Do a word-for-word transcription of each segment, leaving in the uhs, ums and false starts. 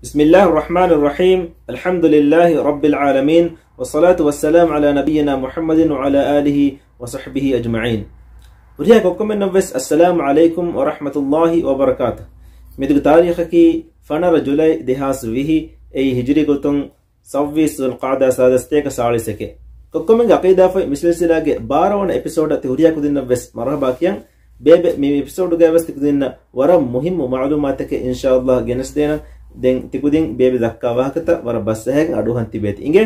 بسم الله الرحمن الرحيم. الحمد لله رب العالمين، والصلاة والسلام على نبينا محمد وعلى آله وصحبه أجمعين. ހުރިހާ ކޮއްކޮމެންނަށް ވެސް السلام عليكم ورحمة الله وبركاته. މިއަދުގެ ތާރީޚަކީ ފަނަރަ ޖުލައި ދެހާސް ވިހި، އެއީ ހިޖުރީ ގޮތުން ސައްބީސް ޛުލްޤަޢިދާ ސާދަ ސަތޭކަ ސާޅީސް އެކެއް. ކޮއްކޮމެންގެ ޢަޤީދާ ފޮތް މި ސިލްސިލާގެ ބާރަ ވަނަ އެޕިސޯޑަށް ތި ހުރިހާ ކުދިންނަށް ވެސް މަރުޙަބާ ކިޔަން. ބޭބެ މި އެޕިސޯޑުގައި ވެސް ތި ކުދިންނަށް ވަރަށް މުހިއްމު މަޢުލޫމާތެކެއް އިންޝާﷲ ގެނެސްދޭނަން. ދެން ތި ކުދިން ބޭބެ ދައްކާ ވާހަކަތައް ވަރަށް ބަސްއަހައިގެން އަޑުއަހަން ތިބޭތި އިނގޭ.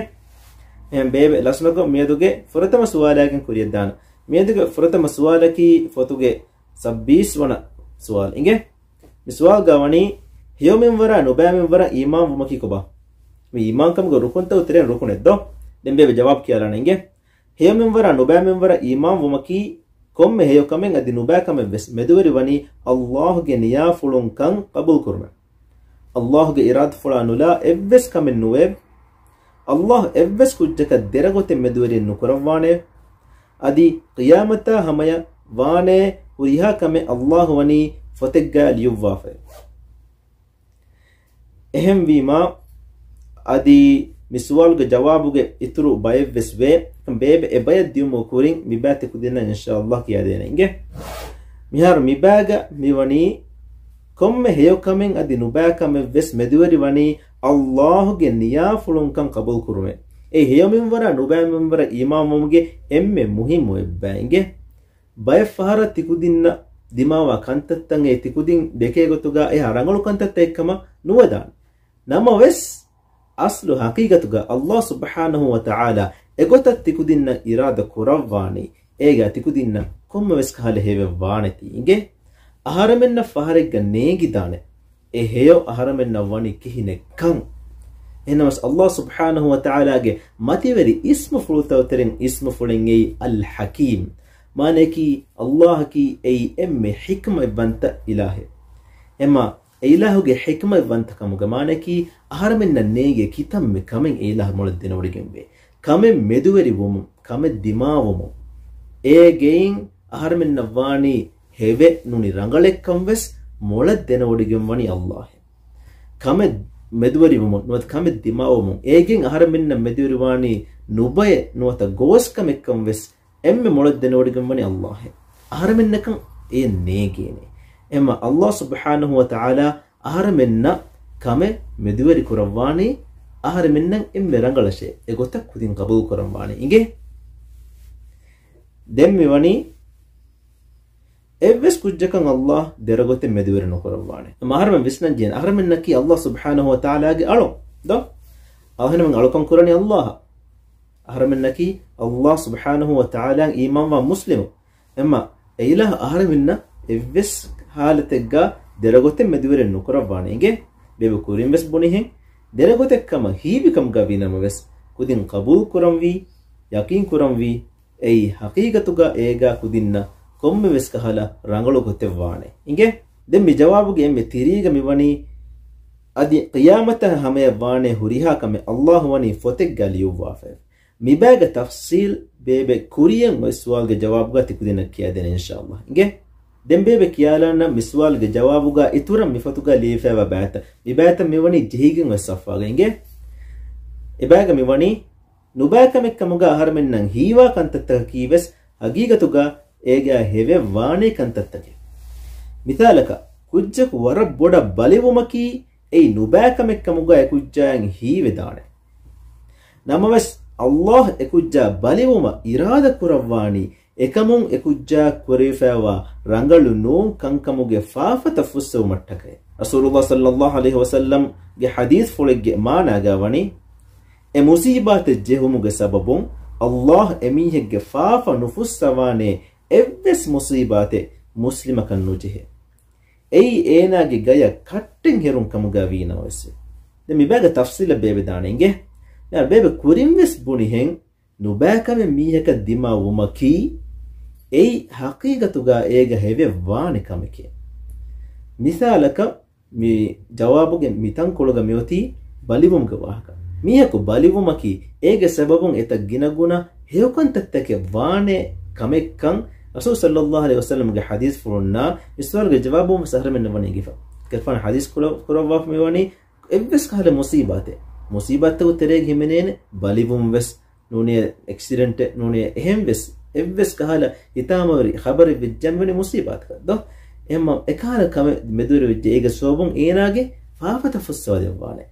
އެހެން ބޭބެ ލަސްނުކޮށް މިއަދުގެ ފުރަތަމަ ސުވާލާގެން ކުރިޔަށްދާނަން. މިއަދުގެ ފުރަތަމަ ސުވާލަކީ ފޮތުގެ ސައްބީސް ވަނަ ސުވާލު އިނގޭ. މި ސުވާލުގަ ވަނީ، ހެޔޮ މިންވަރާ ނުބައި މިންވަރަށް އީމާން ވުމަކީ ކޮބާ؟ މި އީމާންކަމުގެ ރުކުންތައް ތެރެއިން ރުކުނެއް ދޯ؟ ދެން ބޭބެ ޖަވާބު ކިޔާލާނެ އިނގޭ. ހެޔޮ މިންވަރާ ނުބައި މިންވަރަށް އީމާން ވުމަކީ، ކޮންމެ ހެޔޮ ކަމެއް އަދި ނުބައި ކަމެއް ވެސް މެދުވެރި ވަނީ ﷲ ގެ ނިޔާފުޅުން ކަން ޤަބޫލު ކުރުމެއް. ﷲ ގެ އިރާދަފުޅާ ނުލާ އެއްވެސް ކަމެއް ނުވެ. ﷲ އެއްވެސް ކުއްޖަކަށް ދެރަގޮތެއް މެދުވެރިއެއް ނުކުރައްވާނެ. އަދި ޤިޔާމަތާ ހަމަޔަށް ވާނޭ ހުރިހާ ކަމެއް ﷲ ވަނީ ފޮތެއްގައި ލިޔުއްވާފައެވެ. އެހެންވީމާ، އަދި މި ސުވާލުގެ ޖަވާބުގެ އިތުރު ބައެއްވެސް ވޭ. ބޭބެ އެ ބަޔަށް ދިޔުމުގެ ކުރިން މިބައި ތި ކުދިންނަށް އިންޝާﷲ ކިޔާދޭނެ އިނގޭ. މިހާރު މިބައިގަ މިވަނީ ކޮންމެ ހެޔޮ ކަމެއް އަދި ނުބައި ކަމެއް ވެސް މެދުވެރި ވަނީ ﷲ ގެ ނިޔާފުޅުން ކަން ޤަބޫލު ކުރުމެއް. އެ ހެޔޮ މިންވަރާ ނުބައި މިންވަރަށް އީމާންވުމުގެ އެންމެ މުހިއްމު އެއްބައި އިނގޭ. ބައެއް ފަހަރަށް ތި ކުދިންނަށް ދިމާވާ ކަންތައްތައް އެ ތި ކުދިން ދެކޭ ގޮތުގަ އެހާ ރަނގަޅު ކަންތައްތައް އެއްކަމަށް ނުވަދާނެ. ނަމަވެސް، އަސްލު ޙަޤީޤަތުގަ ﷲ ސުބްޙާނަހޫ ވަތަޢާލާ އެގޮތަށް ތި ކުދިންނަށް އިރާދަ ކުރައްވާނީ، އޭގަ ތި ކުދިންނަށް ކޮންމެވެސް ކަހަލަ ހެޔޮއެއް ވާނެތީ އިނގޭ. އަހަރެމެންނަށް ފަހަރެއްގަ ނޭނގިދާނެ، އެ ހެޔޮ އަހަރެމެންނަށް ވަނީ ކިހިނެއްކަން. އެހެންނަމަވެސް، ﷲ ސުބްޙާނަހޫ ވަތަޢާލާގެ މަތިވެރި އިސްމުފުޅުތައް ތެރެއިން އިސްމުފުޅެއް އެއީ އަލް ޙަކީމް. މާނަޔަކީ، ﷲ އަކީ އެއީ އެންމެ ޙިކްމަތްވަންތަ އިލާހެއް. އެމާ، އެ އިލާހުގެ ޙިކްމަތްވަންތަކަމުގަ މާނަޔަކީ، އަހަރެމެންނަށް ނޭނގޭ ކިތަންމެ ކަމެއް އެ އިލާހު މޮޅަށް ދެނެވޮޑިގެންވޭ. ކަމެއް މެދުވެރިވުމުން، ކަމެއް ދިމާވުމުން، އޭގެއިން އަހަރެމެންނަށް ވާނީ ހެވެއް ނޫނީ ރަނގަޅެއްކަން ވެސް މޮޅަށް ދެނެވޮޑިގެންވަނީ ﷲ. ކަމެއް މެދުވެރިވުމުން ނުވަތަ ކަމެއް ދިމާވުމުން، އޭގެން އަހަރެމެންނަށް މެދުވެރިވާނީ ނުބައެއް ނުވަތަ ގޯސްކަމެއްކަން ވެސް އެންމެ މޮޅަށް ދެނެވޮޑިގެންވަނީ ﷲ. އަހަރެމެންނަކަށް އެ ނޭނގޭނެ. އެމަ ﷲ ސުބްޙާނަހޫ ވަތަޢާލާ އަހަރެމެންނަށް ކަމެއް މެދުވެރި ކުރައްވާނީ، އަހަރެމެންނަށް އެންމެ ރަނގަޅަށޭ އެގޮތަށް ކުދިން ޤަބޫލު ކުރަންވާނީ އިނގޭ. ދެން މިވަނީ އެއްވެސް ކުއްޖަކަށް ﷲ ދެރަގޮތެއް މެދުވެރި ނުކުރައްވާނެ. އަހަރެމެން ވިސްނަން ޖެހޭނެ. އަހަރެމެންނަކީ ﷲ ސުބްޙާނަހޫ ވަތަޢާލާގެ އަޅު ދޯ؟ އަހަރެމެން އަޅުކަން ކުރަނީ ﷲ އަށް. އަހަރެމެންނަކީ ﷲ ސުބްޙާނަހޫ ވަތަޢާލާއަށް އީމާންވާ މުސްލިމު. އެމަ އެއިލާހު އަހަރެމެންނަށް އެއްވެސް ހާލަތެއްގަ ދެރަގޮތެއް މެދުވެރި ނުކުރައްވާނެ އިނގޭ. ބޭބެ ކުރިން ވެސް ބުނިހެން، ދެރަގޮތެއް ކަމަށް ހީވި ކަމުގަ ވީ ނަމަވެސް، ކުދިން ޤަބޫލު ކުރަންވީ، ޔަޤީން ކުރަންވީ، އެއީ ޙަޤީޤަތުގަ އޭގަ ކުދިންނަށް ކޮންމެވެސް ކަހަލަ ރަނގަޅު ގޮތެއް ވާނެ އިނގޭ. ދެން މި ޖަވާބުގެ އެންމެ ތިރީގަ މިވަނީ، އަދި ޤިޔާމަތާ ހަމަޔަށް ވާނޭ ހުރިހާ ކަމެއް ﷲ ވަނީ ފޮތެއްގަ ލިޔުއްވާފައެވެ. މިބައިގެ ތަފްޞީލް ބޭބެ ކުރިޔަށް އޮތް ސުވާލުގެ ޖަވާބުގަ ތި ކުދިންނަށް ކިޔާދޭނެ އިންޝާﷲ އިނގޭ. ދެން ބޭބެ ކިޔާލާނަން މި ސުވާލުގެ ޖަވާބުގަ އިތުރަށް މި ފޮތުގަ ލިޔެފައިވާ ބައިތައް. މި ބައިތައް މިވަނީ ޖެހިގެން އޮތް ޞަފްޙާގަ އިނގޭ. އެބައިގަ މިވަނީ، ނުބައިކަމެއްކަމުގަ އަހަރެމެންނަށް ހީވާ ކަންތައްތަކަކީ ވެސް ހަގީގަތުގަ އޭގަ ހެވެއް ވާނޭ ކަންތައްތަކެއް. މިސާލަކަށް، ކުއްޖަކު ވަރަށް ބޮޑަށް ބަލިވުމަކީ އެއީ ނުބައިކަމެއްކަމުގަ އެކުއްޖާއަށް ހީވެދާނެ. ނަމަވެސް، ﷲ އެކުއްޖާ ބަލިވުމަށް އިރާދަ ކުރައްވާނީ، އެކަމުން އެކުއްޖާ ކުރެވިފައިވާ ރަނގަޅު ނޫން ކަންކަމުގެ ފާފަތައް ފުއްސެވުމަށްޓަކައި. ރަސޫލުﷲ ޞައްލައްލާހު ޢަލައިހި ވަސައްލަމްގެ ޙަދީޘްފުޅެއްގެ މާނާގަ ވަނީ، އެ މުޞީބާތެއް ޖެހުމުގެ ސަބަބުން ﷲ އެމީހެއްގެ ފާފަ ނުފުއްސަވާނޭ އެއްވެސް މުޞީބާތެއް މުސްލިމަކަށް ނުޖެހޭ. އެއީ އޭނާގެ ގަޔަށް ކައްޓެއް ހެރުން ކަމުގަ ވީ ނަމަވެސް. ދެން މިބައިގެ ތަފްޞީލަށް ބޭބެ ދާނެ އިނގޭ. މިހާރު ބޭބެ ކުރިން ވެސް ބުނިހެން، ނުބައިކަމެއް މީހަކަށް ދިމާވުމަކީ، އެއީ ޙަޤީޤަތުގަ އޭގަ ހެވެއް ވާނެ ކަމެކޭ. މިސާލަކަށް، މި ޖަވާބުގެ މި ތަންކޮޅުގަ މިއޮތީ ބަލިވުމުގެ ވާހަކަ. މީހަކު ބަލިވުމަކީ، އޭގެ ސަބަބުން އެތައް ގިނަގުނަ ހެޔޮކަންތައްތަކެއް ވާނެ ކަމެއްކަން، ރަސޫލު ޞައްލައްލާހު ޢަލައިހި ވަސައްލަމްގެ ޙަދީޘްފުޅުންނާ މި ސުވާލުގެ ޖަވާބު ވެސް އަހަރެމެންނަށް ވަނީ އެނގިފަ. ކަލޭގެފާނު ޙަދީޘް ކުރަ-، ކުރައްވާފަ މިވަނީ، އެއްވެސް ކަހަލަ މުސީބާތެއް، މުސީބާތްތަކުގެ ތެރޭގަ ހިމެނޭނެ، ބަލިވުން ވެސް ނޫނޭ، އެކްސިޑެންޓެއް ނޫނޭ، އެހެން ވެސް އެއްވެސް ކަހަލަ ހިތާމަވެރި ޚަބަރެއް ވެއްޖެ މިވަނީ މުސީބާތަކަށް ދޯ؟ އެހެންމަ އެކަހަލަ ކަމެއް މެދުވެރި ވެއްޖެ، އޭގެ ސަބަބުން އޭނާގެ ފާފަތައް ފުއްސަވާ ދެއްވާނެ.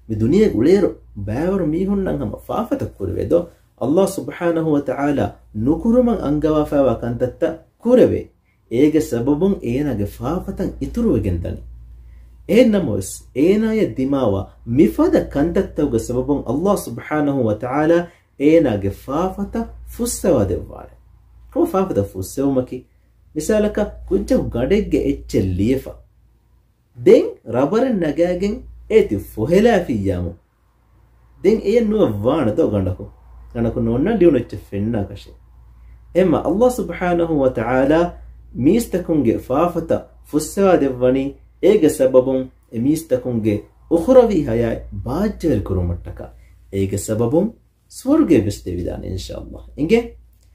މި ދުނިޔޭގަ އުޅޭއިރު ބައިވަރު މީހުންނަށް ހަމަ ފާފަތައް ކުރެވޭ ދޯ؟ ﷲ ސުބްޙާނަހޫ ވަތަޢާލާ ނުކުރުމަށް އަންގަވާފައިވާ ކަންތައްތައް ކުރެވޭ. އޭގެ ސަބަބުން އޭނާގެ ފާފަތައް އިތުރުވެގެން ދަނީ. އެހެން ނަމަވެސް، އޭނާޔަށް ދިމާވާ މިފަދަ ކަންތައްތަކުގެ ސަބަބުން ﷲ ސުބްޙާނަހޫ ވަތަޢާލާ އޭނާގެ ފާފަތައް ފުއްސަވާ ދެއްވާނެ. ކޮބާ ފާފަތައް ފުއްސެވުމަކީ؟ މިސާލަކަށް، ކުއްޖަކު ގަނޑެއްގެ އެއްޗެއް ލިޔެފަ، ދެން ރަބަރެއް ނަގާގެން އޭތި ފޮހެލާފިއްޔާމު، ދެން އެޔެއް ނުވެއްވާނެ ދޯ ގަނޑަކު؟ ގަނޑަކު ނޯންނާނެ ލިޔުނު އެއްޗެއް ފެންނާކަށެއް. އެހެންމަ ﷲ ސުބްޙާނަހޫ ވަތަޢާލާ މީސްތަކުންގެ ފާފަތައް ފުއްސަވާ ދެއްވަނީ، އޭގެ ސަބަބުން އެ މީސްތަކުންގެ އުޚްރަވީ ޙަޔާތް ބާއްޖަވެރި ކުރުމަށްޓަކާ. އޭގެ ސަބަބުން ސުވަރުގެ ވެސް ދެވިދާނެ، އިންޝާﷲ. އިނގޭ؟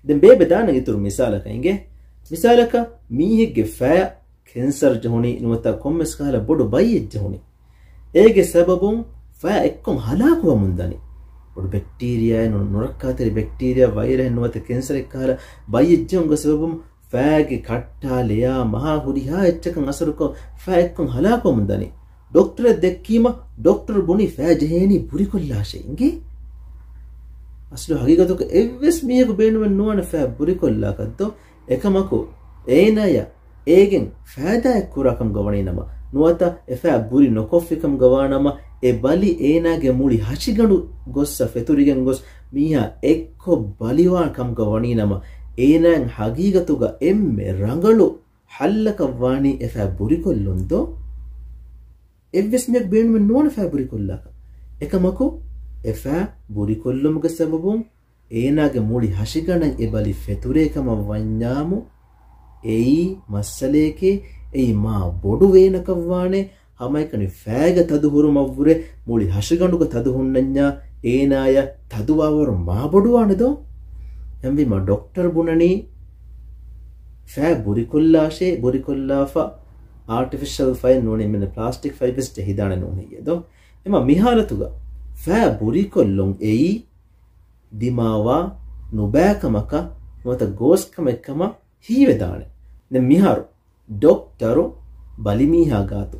ދެން ބޭބެ ދާނަ އިތުރު މިސާލަކަށް އިނގޭ. މިސާލަކަށް މީހެއްގެ ފަޔަށް ކެންސަރު ޖެހުނީ ނުވަތަ ކޮންމެސް ކަހަލަ ބޮޑު ބައްޔެއް ޖެހުނީ. އޭގެ ސަބަބުން ފަޔަށް އެއްކޮށް ހަލާކުވަމުން ދަނީ. ބޮޑު ބެކްޓީރިއާއެއް ނު-، ނުރައްކާތެރި ބެކްޓީރިއާ، ވައިރަހެއް ނުވަތަ ކެންސަރެއް ކަހަލަ ބައްޔެއް ޖެހުމުގެ ސަބަބުން ފައިގެ ކައްޓާ، ލެޔާ، މަހާ ހުރިހާ އެއްޗަކަށް އަސަރުކޮށް، ފައި އެއްކޮށް ހަލާކުވަމުން ދަނީ. ޑޮކްޓަރަށް ދެއްކީމަ، ޑޮކްޓަރު ބުނީ ފައި ޖެހޭނީ ބުރިކޮށްލާށޭ އިނގޭ. އަސްލު ހަގީގަތުގަ އެއްވެސް މީހަކު ބޭނުމެއް ނުވާނެ ފައި ބުރިކޮށްލާކަށް ދޯ؟ އެކަމަކު، އޭނާޔަށް އޭގެން ފައިދާއެއް ކުރާ ކަމުގަ ވަނީ ނަމަ، ނުވަތަ އެ ފައި ބުރި ނުކޮށްފި ކަމުގަ ވާ ނަމަ، އެ ބަލި އޭނާގެ މުޅި ހަށިގަނޑު ގޮއްސަ ފެތުރިގެން ގޮސް، މީހާ އެއްކޮށް ބަލިވާ ކަމުގަ ވަނީ ނަމަ، އޭނާއަށް ހަގީގަތުގަ އެންމެ ރަނގަޅު ހައްލަކަށް ވާނީ އެ ފައި ބުރިކޮށްލުން ދޯ؟ އެއްވެސް މީހަކު ބޭނުމެއް ނުވާނެ ފައި ބުރިކޮށްލާކަށް. އެކަމަކު، އެ ފައި ބުރިކޮށްލުމުގެ ސަބަބުން އޭނާގެ މުޅި ހަށިގަނޑަށް އެ ބަލި ފެތުރޭ ކަމަށް ވަންޏާމު، އެއީ މައްސަލައެކޭ، އެއީ މާ ބޮޑު ވޭނަކަށް ވާނެ. ހަމައެކަނި ފައިގަ ތަދު ހުރުމަށްވުރެ މުޅި ހަށިގަނޑުގަ ތަދު ހުންނަންޏާ، އޭނާޔަށް ތަދުވާވަރު މާ ބޮޑުވާނެ ދޯ؟ އެހެންވީމަ ޑޮކްޓަރު ބުނަނީ ފައި ބުރިކޮށްލާށޭ، ބުރިކޮށްލާފަ އާޓިފިޝަލް ފައި ނޫނީ، މިން ޕްލާސްޓިކް ފައި ވެސް ޖެހިދާނެ ނޫން ހެއްޔޭ ދޯ؟ އެމަ މި ހާލަތުގަ ފައި ބުރިކޮށްލުން އެއީ ދިމާވާ ނުބައިކަމަކަށް ނުވަތަ ގޯސްކަމެއްކަމަށް ހީވެދާނެ. ދެން މިހާރު ޑޮކްޓަރު ބަލިމީހާ ގާތު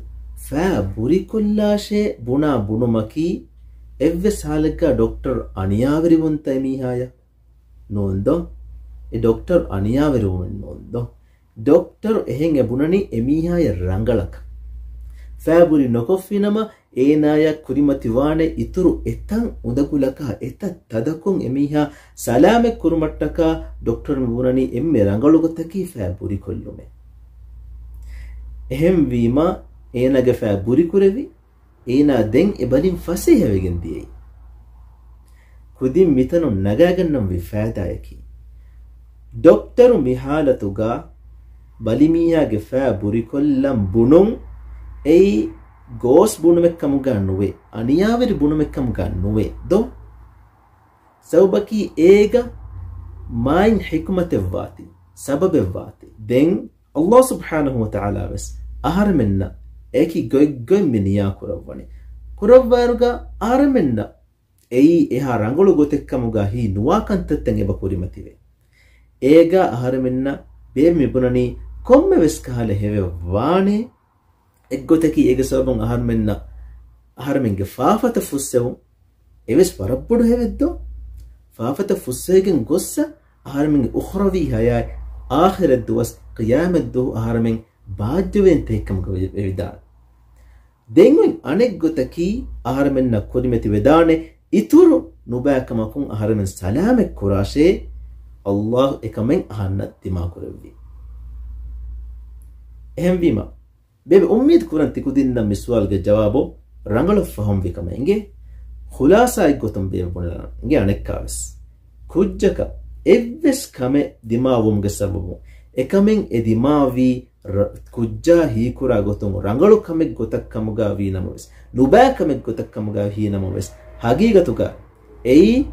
ފައި ބުރިކޮށްލާށޭ ބުނާ ބުނުމަކީ، އެއްވެސް ހާލެއްގަ ޑޮކްޓަރު އަނިޔާވެރިވުންތަ އެ މީހާޔަށް؟ ނޫން ދޯ؟ އެ ޑޮކްޓަރު އަނިޔާވެރިވުމެއް ނޫން ދޯ؟ ޑޮކްޓަރު އެހެން އެ ބުނަނީ އެ މީހާޔަށް ރަނގަޅަކަށް. ފައި ބުރި ނުކޮށްފިނަމަ، އޭނާޔަށް ކުރިމަތިވާނެ އިތުރު އެތައް އުނދަގުލަކާ އެތައް ތަދަކުން އެމީހާ ސަލާމަތް ކުރުމަށްޓަކާ ޑޮކްޓަރު މި ބުނަނީ އެންމެ ރަނގަޅު ގޮތަކީ ފައި ބުރިކޮށްލުމޭ. އެހެންވީމަ، އޭނާގެ ފައި ބުރިކުރެވި، އޭނާ ދެން އެ ބަލިން ފަސޭހަވެގެން ދިޔައީ. ކުދިން މިތަނުން ނަގާގަންނަންވީ ފައިދާއަކީ، ޑޮކްޓަރު މި ހާލަތުގަ ބަލިމީހާގެ ފައި ބުރިކޮށްލަން ބުނުން އެއީ ގޯސް ބުނުމެއްކަމުގަ ނުވޭ، އަނިޔާވެރި ބުނުމެއްކަމުގަ ނުވޭ ދޯ؟ ސަބަބަކީ އޭގަ މާތް ޙިކުމަތެއްވާތީ، ސަބަބެއްވާތީ. ދެން ﷲ ސުބްޙާނަހޫ ވަތަޢާލާ ވެސް އަހަރެމެންނަށް އެކި ގޮތްގޮތް މި ނިޔާ ކުރައްވަނީ. ކުރައްވާއިރުގަ އަހަރެމެންނަށް އެއީ އެހާ ރަނގަޅު ގޮތެއްކަމުގަ ހީ ނުވާ ކަންތައްތައް އެބަ ކުރިމަތިވޭ. އޭގަ އަހަރެމެންނަށް ބޭބެ މިބުނަނީ ކޮންމެވެސް ކަހަލަ ހެވެއް ވާނޭ، އެއްގޮތަކީ އޭގެ ސަބަބުން އަހަރެމެންނަށް، އަހަރެމެންގެ ފާފަތައް ފުއްސެވުން އެވެސް ވަރަށް ބޮޑު ހެވެއްދޯ؟ ފާފަތައް ފުއްސަވެގެން ގޮއްސަ އަހަރެމެންގެ އުޚްރަވީ ޙަޔާތް، އާޚިރަތް ދުވަސް، ޤިޔާމަތް ދުވަހު އަހަރެމެން ބާއްޖަވެރިންތަކެއްކަމުގަ ވެ-، ވެވިދާނެ. ދެން އޮތް އަނެއްގޮތަކީ އަހަރެމެންނަށް ކުރިމަތިވެދާނެ އިތުރު ނުބައިކަމަކުން އަހަރެމެން ސަލާމަތް ކުރާށޭ، ﷲ އެކަމެއް އަހަންނަށް ދިމާކުރެއްވި. އެހެންވީމަ، ބޭބެ އުއްމީދު ކުރަން ތިކުދިންނަށް މި ސުވާލުގެ ޖަވާބު ރަނގަޅަށް ފަހުމްވި ކަމަށް އިނގޭ. ޚުލާސާއެއްގޮތުން ބޭބެ ބުނެލާނަން އިނގޭ އަނެއްކާވެސް. ކުއްޖަކަށް އެއްވެސް ކަމެއް ދިމާވުމުގެ ސަބަބުން އެކަމެއް އެ ދިމާވީ ރ-، ކުއްޖާ ހީކުރާ ގޮތުން ރަނގަޅު ކަމެއް ގޮތަށް ކަމުގަ ވީ ނަމަވެސް، ނުބައި ކަމެއް ގޮތަށް ކަމުގަ ހީ ނަމަވެސް، ހަގީގަތުގަ އެއީ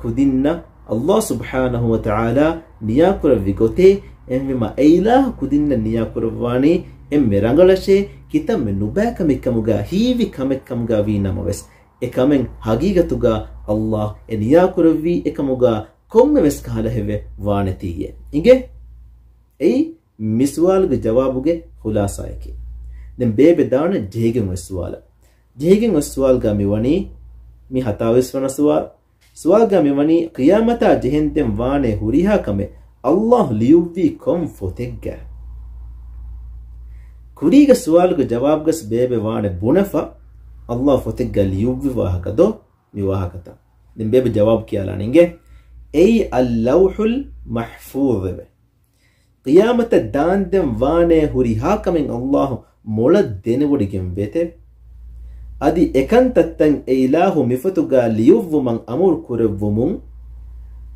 ކުދިންނަށް ﷲ ސުބްޙާނަހޫ ވަތަޢާލާ ނިޔާކުރެއްވި ގޮތޭ. އެހެންވީމަ އެ އިލާހު ކުދިންނަށް ނިޔާކުރައްވާނީ އެންމެ ރަނގަޅަށޭ، ކިތަންމެ ނުބައިކަމެއްކަމުގަ، ހީވި ކަމެއްކަމުގަ ވީ ނަމަވެސް، އެ ކަމެއް ހަގީގަތުގަ އައްލާހު އެ ނިޔާކުރެއްވީ އެކަމުގަ ކޮންމެވެސް ކަހަލަ ހެއްވެ ވާނެތީއޭ. އިނގޭ؟ އެއީ މި ސުވާލުގެ ޖަވާބުގެ ޚުލާސާއަކީ. ދެން ބޭބެ ދާނެ ޖެހިގެން އޮތް ސުވާލަށް. ޖެހިގެން އޮތް ސުވާލުގަ މިވަނީ މި ހަތާވީސް ވަނަ ސުވާލު. ސުވާލުގަ މިވަނީ ޤިޔާމަތާ ޖެހެންދެން ވާނެ ހުރިހާ ކަމެއް އައްލާހު ލިޔުއްވީ ކޮން ފޮތެއްގަ؟ ކުރީގެ ސުވާލުގެ ޖަވާބުގަސް ބޭބެ ވާނެ ބުނެފަ، އައްލާހު ފޮތެއްގަ ލިޔުއްވި ވާހަކަ ދޯ؟ މި ވާހަކަތައް. ދެން ބޭބެ ޖަވާބު ކިޔާލާނެ އިނގޭ. އެއީ އައްލައުޙުލް މަޙްފޫޡު އެވެ. ޤިޔާމަތަށް ދާންދެން ވާނޭ ހުރިހާ ކަމެއް އައްލާހު މޮޅަށް ދެނެވޮޑިގެން ވޭތެ. އަދި އެކަންތައްތައް އެ އިލާހު މިފޮތުގަ ލިޔުއްވުމަށް އަމުރު ކުރެއްވުމުން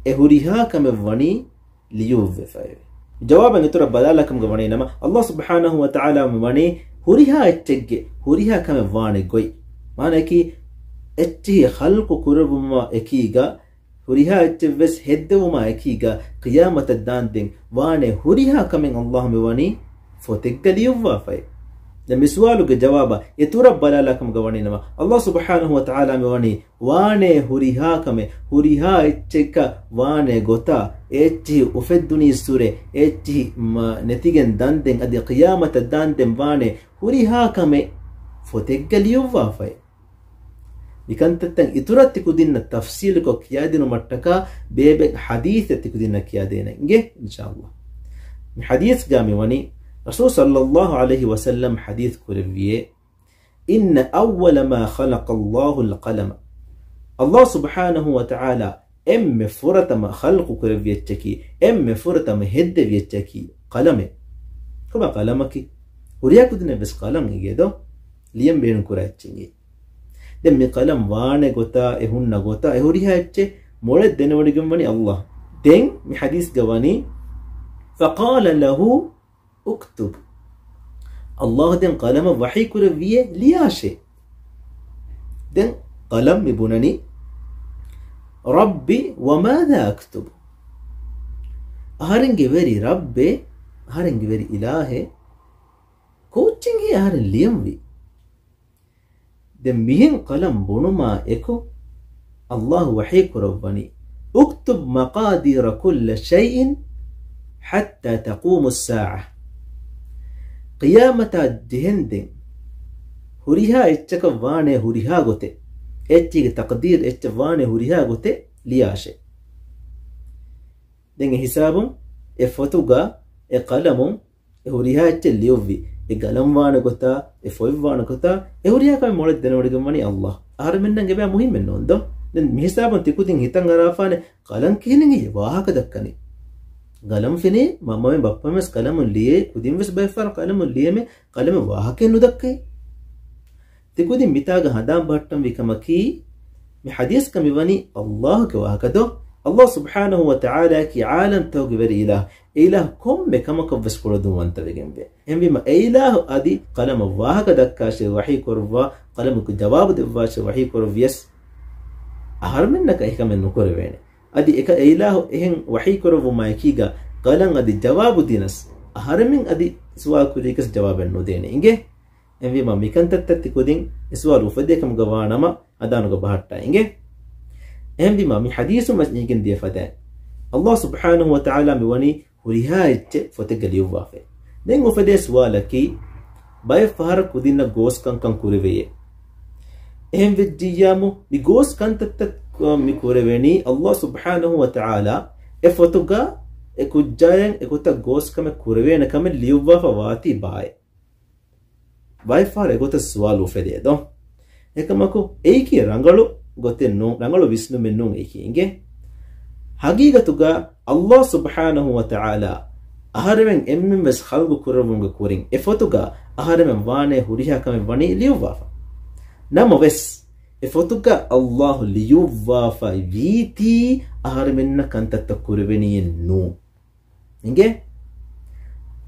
އެ ހުރިހާ ކަމެއް ވަނީ ލިޔުއްވެފައެވެ. ޖަވާބަށް އިތުރަށް ބަލާލާކަމުގަ ވަނީ ނަމަ، އައްލާހު ސުބްޙާނަހު ވަ ތަޢާލާ މި ވަނީ ހުރިހާ އެއްޗެއްގެ ހުރިހާ ކަމެއް ވާނެ ގޮތް. މާނައަކީ، އެއްޗިހި ޚަލްޤު ކުރެއްވުމާ އެކީގަ، ހުރިހާ އެއްޗެއްވެސް ހެއްދެވުމާ އެކީގަ، ޤިޔާމަތަށް ދާންދެން ވާނެ ހުރިހާ ކަމެއް އައްލާހު މި ވަނީ ފޮތެއްގަ ލިޔުއްވާފައެވެ. ދެން މި ސުވާލުގެ ޖަވާބަށް އިތުރަށް ބަލާލާކަމުގަ ވަނީ ނަމަ، އައްލާހު ސުބްޙާނަހު ވަ ތަޢާލާ މި ވަނީ ވާނޭ ހުރިހާ ކަމެއް، ހުރިހާ އެއްޗެއްގަ ވާނޭ ގޮތާ، އެ އެއްޗިހި އުފެއްދުނީއްސުރެ، އެ އެއްޗިހި މަ-، ނެތިގެން ދާންދެން އަދި ޤިޔާމަތަށް ދާންދެން ވާނޭ ހުރިހާ ކަމެއް ފޮތެއްގަ ލިޔުއްވާފައެވެ. މިކަންތައްތައް އިތުރަށް ތިކުދިންނަށް ތަފްޞީލުކޮށް ކިޔާދިނުމަށްޓަކާ ބޭބެ ޙަދީޘެއް ތިކުދިންނަށް ކިޔާދޭނެ އިނގޭ، އިންޝާﷲ. މި ޙަދީޘްގަ މިވަނީ، ރަސޫލު ޞައްލައްލާހު ޢަލައިހި ވަސައްލަމް ޙަދީޘް ކުރެއްވިއޭ، إن أول ما خلق الله القلم. އައްލާހު ސުބްޙާނަހު ވަ ތަޢާލާ އެންމެ ފުރަތަމަ ޚަލްޤު ކުރެއްވި އެއްޗަކީ، އެންމެ ފުރަތަމަ ހެއްދެވި އެއްޗަކީ ޤަލަމެއް. ކޮބާ ޤަލަމަކީ؟ ހުރިހާ ކުދިންނަށް ވެސް ޤަލަމް އިނގޭ ދޯ؟ ލިޔަން ބޭނުން ކުރާ އެއްޗެއް އިނގޭ. ދެން މި ޤަލަމް ވާނެ ގޮތާ، އެ ހުންނަ ގޮތާ، އެ ހުރިހާ އެއްޗެއް މޮޅަށް ދެނެވޮޑިގެން ވަނީ އައްލާހު. ދެން މި ޙަދީޘްގަ ވަނީ، فقال له اكتب. އައްލާހު ދެން ޤަލަމަށް ވަޙީ ކުރެއްވިއޭ ލިޔާށޭ. ދެން ޤަލަމް މި ބުނަނީ، رب وماذا أكتب؟ އަހަރެންގެ ވެރި ރައްބޭ، އަހަރެންގެ ވެރި އިލާހޭ، ކޯއްޗެއްހޭ އަހަރެން ލިޔަންވީ؟ ދެން މިހެން ޤަލަމް ބުނުމާ އެކު، އައްލާހު ވަޙީ ކުރައްވަނީ، اكتب مقادير كل شيء حتى تقوم الساعة. ޤިޔާމަތާ ޖެހެންދެން ހުރިހާ އެއްޗަކަށް ވާނޭ ހުރިހާ ގޮތެއް، އެއްޗެއްގެ ތަޤްދީރު އެއްޗެއް ވާނޭ ހުރިހާ ގޮތެއް ލިޔާށޭ. ދެން އެ ހިސާބުން އެ ފޮތުގަ އެ ޤަލަމުން އެ ހުރިހާ އެއްޗެއް ލިޔުއްވި، އެ ގަލަން ވާނެ ގޮތާ، އެ ފޮތް ވާނެ ގޮތާ، އެ ހުރިހާ ކަމެއް މޮޅަށް ދެނެވޮޑިގެން ވަނީ އައްލާހު. އަހަރެމެންނަށް އެބަ މުހިއްމެއް ނޫން ދޯ؟ ދެން މިހިސާބުން ތިކުދިން ހިތަށް އަރާފާނެ، ޤަލަން ކިހިނެއް ވާހަކަ ދައްކަނީ؟ ގަލަން ފެނޭ، މަންމަމެން ބައްޕަމެން ވެސް ޤަލަމުން ލިޔޭ، ކުދިން ވެސް ބައެއް ފަހަރަށް ޤަލަމުން ލިޔެމޭ، ޤަލަމެއް ވާހަކައެއް ނުދައްކައޭ. ތިކުދިން މިތާގަ ހަނދާން ބަހައްޓަންވީ ކަމަކީ، މި ޙަދީޘްގަ މިވަނީ އައްލާހުގެ ވާހަކަ ދޯ؟ އައްލާހު ސުބްޙާނަހު ވަ ތަޢާލާއަކީ ޢާލަމްތަކުގެ ވެރި އިލާހު. އެ އިލާހު ކޮންމެ ކަމަކަށް ވެސް ކުޅަދުންވަންތަވެގެންވޭ. އެހެންވީމަ އެ އިލާހު އަދި ޤަލަމަށް ވާހަކަ ދައްކާށޭ ވަޙީ ކުރައްވާ، ޤަލަމަކު ޖަވާބު ދެއްވާށޭ ވަޙީ ކުރެއްވިޔަސް، އަހަރުމެންނަކަށް އެކަމެއް ނުކުރެވޭނެ. އަދި އެކަ އެ އިލާހު އެހެން ވަޙީ ކުރެއްވުމާ އެކީގަ ޤަލަން އަދި ޖަވާބު ދިނަސް، އަހަރެމެން އަދި ސުވާލު ކުރީގަސް ޖަވާބެއް ނުދޭނެ އިނގޭ. އެހެންވީމަ މިކަންތައްތައް ތިކުދިން އެ ސުވާލު އުފެދޭ ކަމުގަ ވާނަމަ، އަދާނުގަ ބަހައްޓާ އިނގޭ. އެހެންވީމަ މި ޙަދީޘުން ވެސް އެނގިގެން ދިޔަ ފަދައިން، އައްލާހު ސުބްޙާނަހު ވަ ތަޢާލާ މިވަނީ ހުރިހާ އެއްޗެއް ފޮތެއްގަ ލިޔުއްވާފައި. ދެން އުފެދޭ ސުވާލަކީ، ބައެއް ފަހަރަށް ކުދިންނަށް ގޯސް ކަންކަން ކުރެވެޔޭ. އެހެން ވެއްޖިއްޔާމު، މި ގޯސް ކަންތައްތައް މި ކުރެވެނީ އައްލާހު ސުބްޙާނަހު ވަ ތަޢާލާ އެ ފޮތުގަ އެ ކުއްޖާއަށް އެގޮތަށް ގޯސް ކަމެއް ކުރެވޭނެ ކަމެއް ލިޔުއްވާފަ ވާތީ ބާއޭ. ބައެއް ފަހަރަށް އެގޮތަށް ސުވާލު އުފެދޭ ދޯ؟ އެކަމަކު، އެއީކީ ރަނގަޅު ގޮތެއް ނޫން، ރަނގަޅު ވިސްނުމެއް ނޫން އެއީކީ އިނގޭ. ހަގީގަތުގަ އައްލާހު ސުބްޙާނަހު ވަ ތަޢާލާ އަހަރެމެން އެންމެން ވެސް ޚަލްޤު ކުރެއްވުމުގެ ކުރިން އެ ފޮތުގަ އަހަރެމެން ވާނޭ ހުރިހާ ކަމެއް ވަނީ ލިޔުއްވާފަ. ނަމަވެސް، އެ ފޮތުގަ އައްލާހު ލިޔުއްވާފައި ވީތީ އަހަރެމެންނަށް ކަންތައްތައް ކުރެވެނީއެއް ނޫން. އިނގޭ؟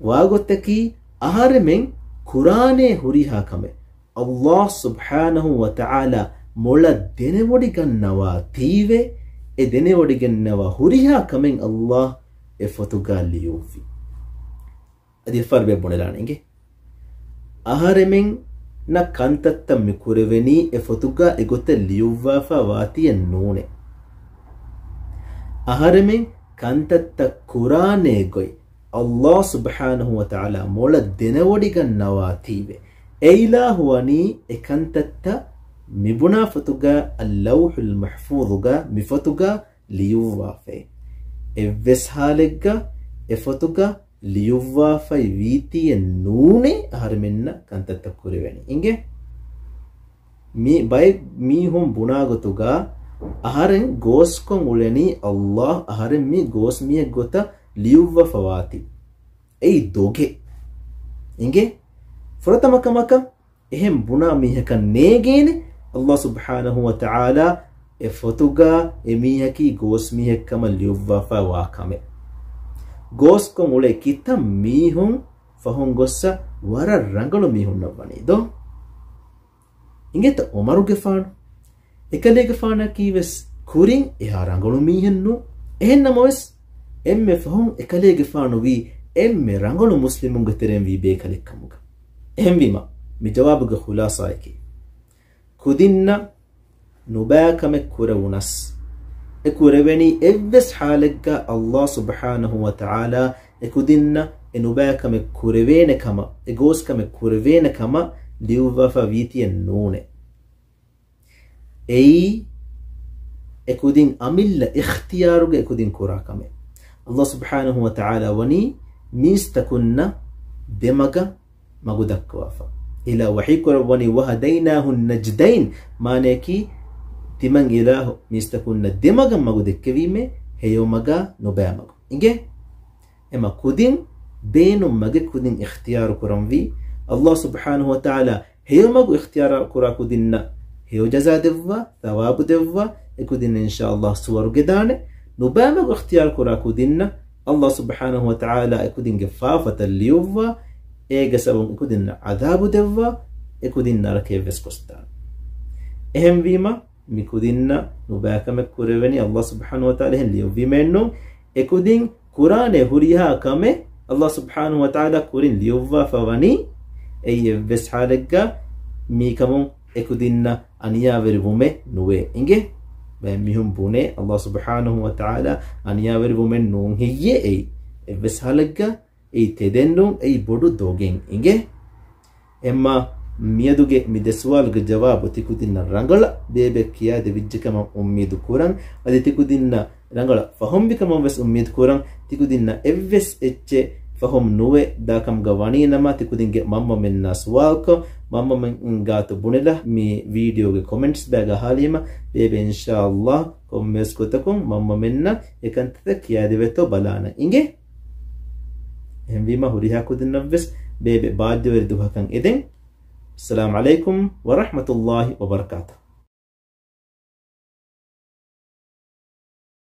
ވާގޮތަކީ، އަހަރެމެން ކުރާނޭ ހުރިހާ ކަމެއް އައްލާހު ސުބްޙާނަހު ވަ ތަޢާލާ މޮޅަށް ދެނެވޮޑިގަންނަވާތީވެ، އެ ދެނެވޮޑިގެންނަވާ ހުރިހާ ކަމެއް އައްލާހު އެ ފޮތުގަ ލިޔުއްވި. އަދި އެއްފަހަރު ބުނެލާނެ އިނގޭ. އަހަރެމެންނަށް ކަންތައްތައް މި ކުރެވެނީ އެ ފޮތުގަ އެގޮތަށް ލިޔުއްވާފަ ވާތީއެއް ނޫނޭ. އަހަރެމެން ކަންތައްތައް ކުރާނޭ ގޮތް ﷲ ސުބްޙާނަހޫ ވަތަޢާލާ މޮޅަށް ދެނެވޮޑިގަންނަވާތީވެ. އެއިލާހު ވަނީ އެ ކަންތައްތައް މިބުނާ ފޮތުގަ، އައްލައުޙުލް މަޙްފޫޡުގަ، މި ފޮތުގަ ލިޔުއްވާފައި. އެއްވެސް ޙާލެއްގަ އެ ފޮތުގަ ލިޔުއްވާފައި ވީތީއެއް ނޫނޭ އަހަރެމެންނަށް ކަންތައްތައް ކުރެވެނީ. އިނގޭ؟ މި ބައެއް މީހުން ބުނާ ގޮތުގަ އަހަރެން ގޯސްކޮށް އުޅެނީ ﷲ އަހަރެން މީ ގޯސް މީހެއް ގޮތަށް ލިޔުއްވާފަ ވާތީ. އެއީ ދޮގެއް. އިނގޭ؟ ފުރަތަމަ ކަމަކަށް އެހެން ބުނާ މީހަކަށް ނޭގޭނެ ﷲ ސުބްޙާނަހޫ ވަތަޢާލާ އެ ފޮތުގަ އެ މީހަކީ ގޯސް މީހެއް ކަމަށް ލިޔުއްވާފަ ވާ ކަމެއް. ގޯސްކޮށް އުޅޭ ކިތައް މީހުން ފަހުން ގޮއްސަ ވަރަށް ރަނގަޅު މީހުންނަށް ވަނީ ދޯ؟ އިނގޭތަ ޢުމަރުގެފާނު؟ އެކަލޭގެފާނަކީ ވެސް ކުރިން އެހާ ރަނގަޅު މީހެއް ނޫން. އެހެން ނަމަވެސް، އެންމެ ފަހުން އެކަލޭގެފާނު ވީ އެންމެ ރަނގަޅު މުސްލިމުންގެ ތެރެއިން ވީ ބޭކަލެއް ކަމުގަ. އެހެންވީމަ، މި ޖަވާބުގެ ޚުލާޞާއަކީ، ކުދިންނަށް ނުބައި ކަމެއް ކުރެވުނަސް، އެ ކުރެވެނީ އެއްވެސް ޙާލެއްގަ ﷲ ސުބްޙާނަހޫ ވަތަޢާލާ އެ ކުދިންނަށް އެ ނުބައި ކަމެއް ކުރެވޭނެ ކަމަށް، އެ ގޯސް ކަމެއް ކުރެވޭނެ ކަމަށް ލިޔުއްވާފަ ވީތީއެއް ނޫނޭ. އެއީ އެ ކުދިން އަމިއްލަ އިޚްތިޔާރުގަ އެ ކުދިން ކުރާ ކަމެއް. ﷲ ސުބްޙާނަހޫ ވަތަޢާލާ ވަނީ މީސްތަކުންނަށް ދެމަގަށް މަގު ދައްކަވާފަ. އިލާ ވަޙީ ކުރައްވަނީ، وَهَدَيْنَاهُ النَّجْدَيْنِ، މާނަޔަކީ، ތިމަން އިލާހު މީސްތަކުންނަށް ދެމަގަށް މަގު ދެއްކެވީމޭ، ހެޔޮމަގާ ނުބައިމަގު. އިނގޭ؟ އެމަ ކުދިން ބޭނުން މަގެއް ކުދިން އިޚްތިޔާރު ކުރަންވީ، ﷲ ސުބްޙާނަހޫ ވަތަޢާލާ ހެޔޮމަގު އިޚްތިޔާރު ކުރާ ކުދިންނަށް ހެޔޮ ޖަޒާ ދެއްވާ، ޘަވާބު ދެއްވާ، އެ ކުދިންނަށް އިންޝާﷲ ސުވަރުގެ ދާނެ. ނުބައިމަގު އިޚްތިޔާރު ކުރާ ކުދިންނަށް ﷲ ސުބްޙާނަހޫ ވަތަޢާލާ އެ ކުދިންގެ ފާފަތައް ލިޔުއްވާ، އޭގެ ސަބަބުން އެ ކުދިންނަށް ޢަޛާބު ދެއްވާ، އެ ކުދިން ނަރަކަޔަށް ވެސް ގޮސްދާނެ. އެހެންވީމަ، މި ކުދިންނަށް ނުބައިކަމެއް ކުރެވެނީ ﷲ ސުބްޙާނަހޫ ވަތަޢާލާ އެހެން ލިޔުއްވީމެއްނޫން. އެ ކުދިން ކުރާނެ ހުރިހާ ކަމެއް ﷲ ސުބްޙާނަހޫ ވަތަޢާލާ ކުރިން ލިޔުއްވާފަ ވަނީ، އެއީ އެއްވެސް ޙާލެއްގަ މީކަމުން އެ ކުދިންނަށް އަނިޔާވެރި ވުމެއް ނުވޭ. އިނގޭ؟ ބައެއް މީހުން ބުނޭ، ﷲ ސުބްޙާނަހޫ ވަތަޢާލާ އަނިޔާވެރި ވުމެއް ނޫން ހެއްޔޭ؟ އެއީ އެއްވެސް ޙާލެއްގަ އެއީ ތެދެއް ނޫން، އެއީ ބޮޑު ދޮގެއް. އިނގޭ؟ އެމަ މިއަދުގެ މި ދެ ސުވާލުގެ ޖަވާބު ތިކުދިންނަށް ރަނގަޅަށް ބޭބެ ކިޔާދެވިއްޖެ ކަމަށް އުއްމީދު ކުރަން. އަދި ތިކުދިންނަށް ރަނގަޅަށް ފަހުމްވި ކަމަށް ވެސް އުއްމީދު ކުރަން. ތިކުދިންނަށް އެއްވެސް އެއްޗެއް ފަހުމް ނުވެ ދާކަމުގަ ވަނީ ނަމަ، ތިކުދިންގެ މަންމަމެންނާ ސުވާލުކޮށް، މަންމަމެން ގާތު ބުނެލަ މި ވީޑިއޯގެ ކޮމެންޓްސް ބައިގަ އަހާލީމަ، ބޭބެ އިންޝާﷲ ކޮންމެވެސް ގޮތަކުން މަންމަމެންނަށް އެކަންތައްތައް ކިޔާދެވޭތޯ ބަލާނަން. އިނގޭ؟ އެހެންވީމަ ހުރިހާ ކުދިންނަށްވެސް ބޭބެ ބާއްޖަވެރި ދުވަހަކަށް އެދެން. އައްސަލާމު ޢަލައިކުމް ވަރަޙްމަތުﷲ ވަބަރަކާތުހު.